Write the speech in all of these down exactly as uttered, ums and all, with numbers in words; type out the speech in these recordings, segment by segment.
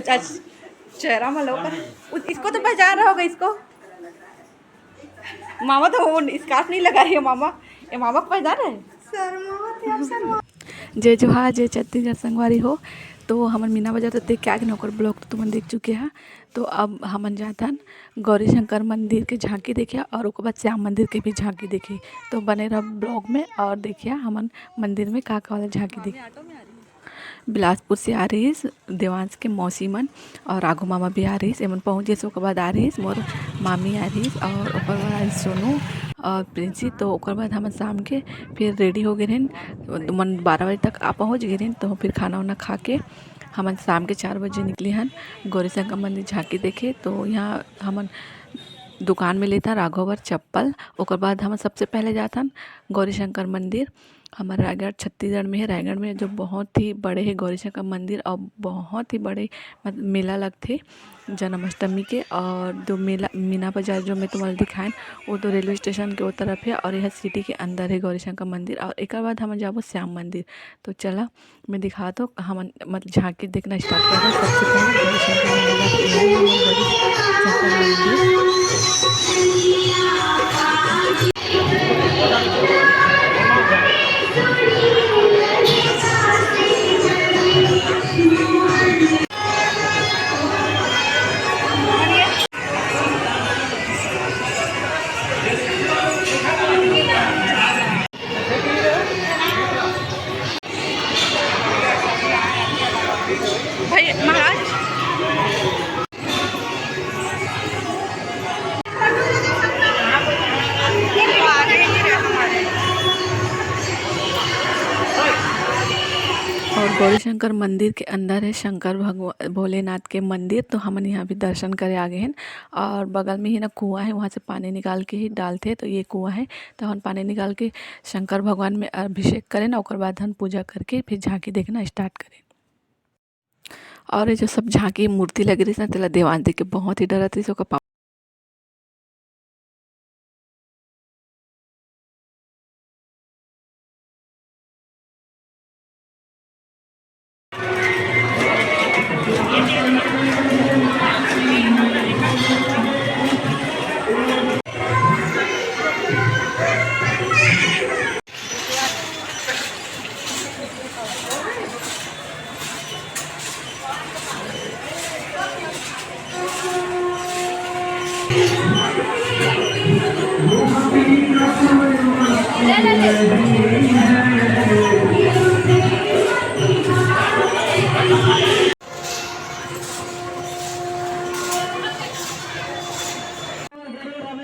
अच्छा, चेहरा में लोग, उस-, इसको तो पहचान रहा होगा, इसको। मामा तो वो scarf नहीं लगा रही है, मामा। ये मामा को पहचान रहे हैं? शर्मावत है, आप शर्मा। जय जोहार, जय छत्तीसगढ़ संगवारी हो। तो हमन मीना बाजार तो देख के आ गे, ओकर vlog तो तुमन देख चुके हा। तो अब हमन जाथन गौरी शंकर मंदिर के झांकी देखे और ओकर बाद श्याम मंदिर के भी झांकी देखे। तो बने रह vlog में और देखिया हमन मंदिर में का का वाला झांकी देखे। बिलासपुर से आ रहिस देवांश के मौसी मन और राघू मामा भी आ रहिस। एमन पहुँच गे, ओकर बाद आ रहिस मोर मामी आ रहिस और ओकर बाद आ रहिस सोनू और प्रिंसी। तो ओकर बाद हमन शाम के फिर ready हो गे रहेन, मन बारह बजे तक आ पहुँच गे रहेन। तो फिर खाना वाना खा के हमन शाम के चार बजे निकले हन गौरी शंकर मंदिर झांकी देखे। तो यहाँ हमन दुकान में लेथन राघव बर चप्पल, ओकर बाद हमन सबसे पहले जाथन गौरी शंकर मंदिर। हमर रायगढ़, छत्तीसगढ़ में है। रायगढ़ में जो बहुत ही बड़े है गौरी शंकर मंदिर और बहुत ही बड़े मत-, मेला लगथे जन्माष्टमी के। और जो मेला, मीना बाजार जो मैं तुम्हारे दिखाएं, वो तो रेलवे स्टेशन के वो तरफ है और यह सिटी के अंदर है गौरी शंकर मंदिर। और एक बाद हम जाबो श्याम मंदिर। तो चला, मैं दिखात हों, हमन, मतलब, झांकी देखना start करबो। सबसे पहले गौरी शंकर मंदिर ला, ये हमर गौरी शंकर मंदिर। भाई महाराज। और गौरी शंकर मंदिर के अंदर है शंकर भगवान, भोलेनाथ के मंदिर। तो हमन यहाँ भी दर्शन करे आ गे हन और बगल में ही ना कुआं है, वहाँ से पानी निकाल के ही डालथे। तो ये कुआं है, तो हमन पानी निकाल के शंकर भगवान में अभिषेक करेन, ओकर बाद हम पूजा करके फिर झांकी देखना start करेन। और ये जो सब झांकी मूर्ति लगे रहिस ना, तेला देवांश देख के बहुत ही डरत रहिस, ओकर पापा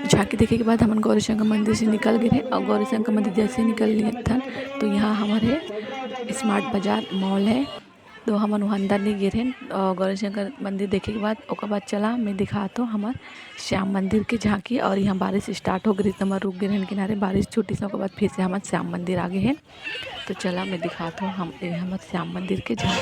झांकी देखे के बाद हमन गौरी शंकर मंदिर से निकल गे रहे और गौरी शंकर मंदिर जैसे ही निकल निकलथन तो यहाँ हमारे स्मार्ट बाजार मॉल है। तो हमन वहाँ अंदर नहीं गे रहेन और गौरी शंकर मंदिर देखे के बाद ओकर बाद चला मैं दिखात हों हमर श्याम मंदिर के झांकी। और यहाँ बारिश start हो गई, तो हमन रुक गे रहेन किनारे, बारिश छूटिस, ओकर बाद फिर से हमन श्याम मंदिर आ गे हन। तो चला मैं दिखात हों हम, ये हमर श्याम मंदिर के झांकी।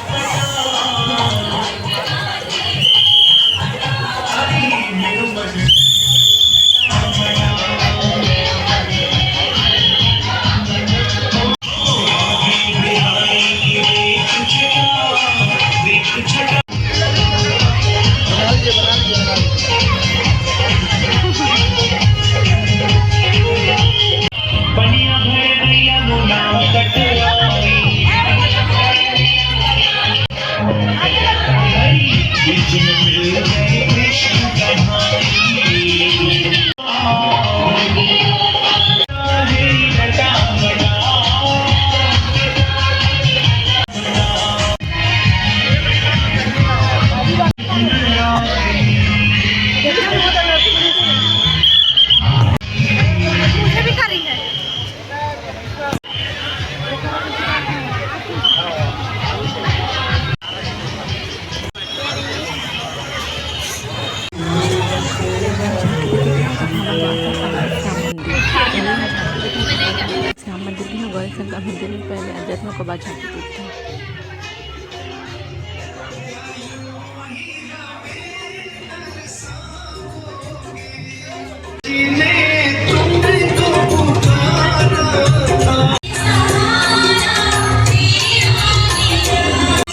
श्याम मंदिर भी है, गौरी शंकर मंदिर में पहले अंदर में, ओकर बाद झांकी देखते हैं।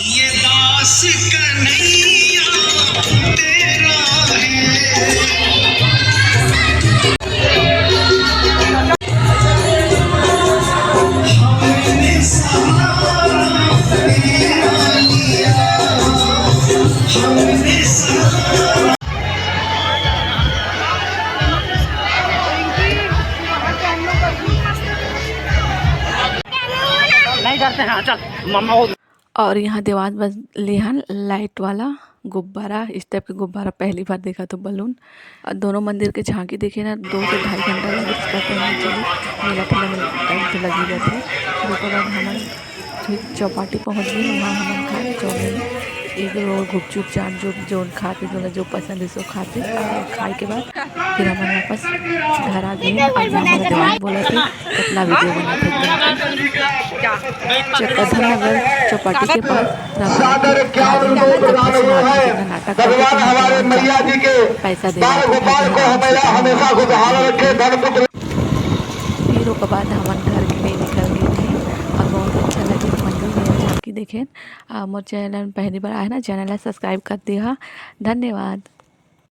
ये दास कन्हैया करते हैं, चल, मामा वो। और यहाँ देवास बस ले हन लाइट वाला गुब्बारा, इस टाइप के गुब्बारा पहली बार देखा तो बलून। और दोनों मंदिर के झांकी देखे ना, दो से ढाई घंटा लगे, इसका तो नहीं चली, मेला ठेला में टाइम तो लग ही जाते। फिर ओकर बाद हमन फिर चौपाटी पहुँच गए, वहाँ हमन खाए चाउमीन, एग रोल, गुपचुप, चाट, जो जोन खाते, जोन जो पसंद है सो खाते। और खाए के बाद फिर हमन वापस घर आ गए। और यहाँ हमारा दिमाग बोला थे कितना वीडियो बनाते हैं। चकधर नगर चौपाटी के पास रामनाथ के गार्डन में जब पीछे नाटक करते थे, भगवान हमारे मैया जी के पैसा देना बाल गोपाल को हमेशा, हमेशा खुशहाल रखे, धन पुत्र। फिर ओकर बाद हमन घर के लिए निकल गए रहे और बहुत अच्छा लगे मंदिर में झांकी देखे। आ, मोर चैनल में पहली बार आए ना, चैनल ला सब्सक्राइब कर दिया। धन्यवाद।